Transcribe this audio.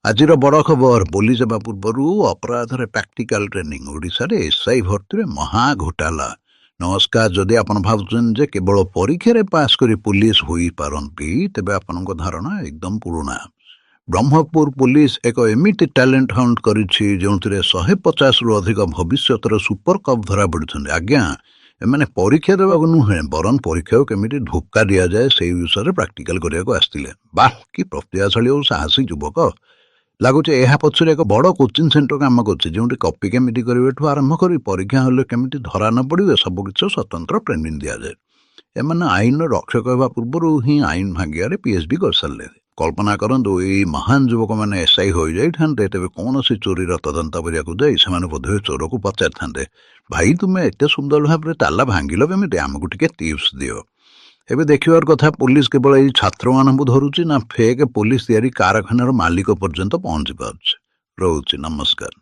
ଆଜିର ବଡ଼ ଖବର, ପୋଲିସ ହେବା ପୂର୍ବରୁ ଅପରାଧରେ ପ୍ରାକ୍ଟିକାଲ ଟ୍ରେନିଂ। ଓଡ଼ିଶାରେ ଏସ୍ଆଇ ଭର୍ତ୍ତିରେ ମହା ଘୋଟାଲା। ନମସ୍କାର। ଯଦି ଆପଣ ଭାବୁଛନ୍ତି ଯେ କେବଳ ପରୀକ୍ଷାରେ ପାସ୍ କରି ପୋଲିସ ହୋଇପାରନ୍ତି, ତେବେ ଆପଣଙ୍କ ଧାରଣା ଏକଦମ ପୁରୁଣା। ବ୍ରହ୍ମପୁର ପୋଲିସ ଏକ ଏମିତି ଟ୍ୟାଲେଣ୍ଟ ହଣ୍ଟ କରିଛି, ଯେଉଁଥିରେ 150ରୁ ଅଧିକ ଭବିଷ୍ୟତର ସୁପର କପ୍ ଧରା ପଡ଼ିଛନ୍ତି। ଆଜ୍ଞା, ଏମାନେ ପରୀକ୍ଷା ଦେବାକୁ ନୁହେଁ, ବରଂ ପରୀକ୍ଷାକୁ କେମିତି ଧୋକା ଦିଆଯାଏ, ସେଇ ବିଷୟରେ ପ୍ରାକ୍ଟିକାଲ କରିବାକୁ ଆସିଥିଲେ। ବାহ, କି ପ୍ରତିଭାଶାଳୀ ଓ ସାହସୀ ଯୁବକ! ଲାଗୁଛି ଏହା ପଛରେ ଏକ ବଡ଼ କୋଚିଂ ସେଣ୍ଟର କାମ କରୁଛି, ଯେଉଁଠି କପି କେମିତି କରିବେଠୁ ଆରମ୍ଭ କରି ପରୀକ୍ଷା ହଲରେ କେମିତି ଧରା ନ ପଡ଼ିବେ, ସବୁକିଛି ସ୍ୱତନ୍ତ୍ର ଟ୍ରେନିଂ ଦିଆଯାଏ। ଏମାନେ ଆଇନର ରକ୍ଷକ ହେବା ପୂର୍ବରୁ ହିଁ ଆଇନ ଭାଙ୍ଗିବାରେ ପିଏଚଡି କରିସାରିଲେ। କଳ୍ପନା କରନ୍ତୁ, ଏଇ ମହାନ ଯୁବକମାନେ ଏସ୍ଆଇ ହୋଇଯାଇଥାନ୍ତେ, ତେବେ କୌଣସି ଚୋରିର ତଦନ୍ତ କରିବାକୁ ଯାଇ ସେମାନେ ବୋଧହୁଏ ଚୋରକୁ ପଚାରିଥାନ୍ତେ, "ଭାଇ, ତୁମେ ଏତେ ସୁନ୍ଦର ଭାବରେ ତାଲା ଭାଙ୍ଗିଲ କେମିତି? ଆମକୁ ଟିକେ ଟିପ୍ସ ଦିଅ।" ଏବେ ଦେଖିବାର କଥା, ପୋଲିସ କେବଳ ଏଇ ଛାତ୍ରମାନଙ୍କୁ ଧରୁଛି ନା ଫେକ୍ ପୋଲିସ ତିଆରି କାରଖାନାର ମାଲିକ ପର୍ଯ୍ୟନ୍ତ ପହଞ୍ଚି ପାରୁଛି। ରହୁଛି, ନମସ୍କାର।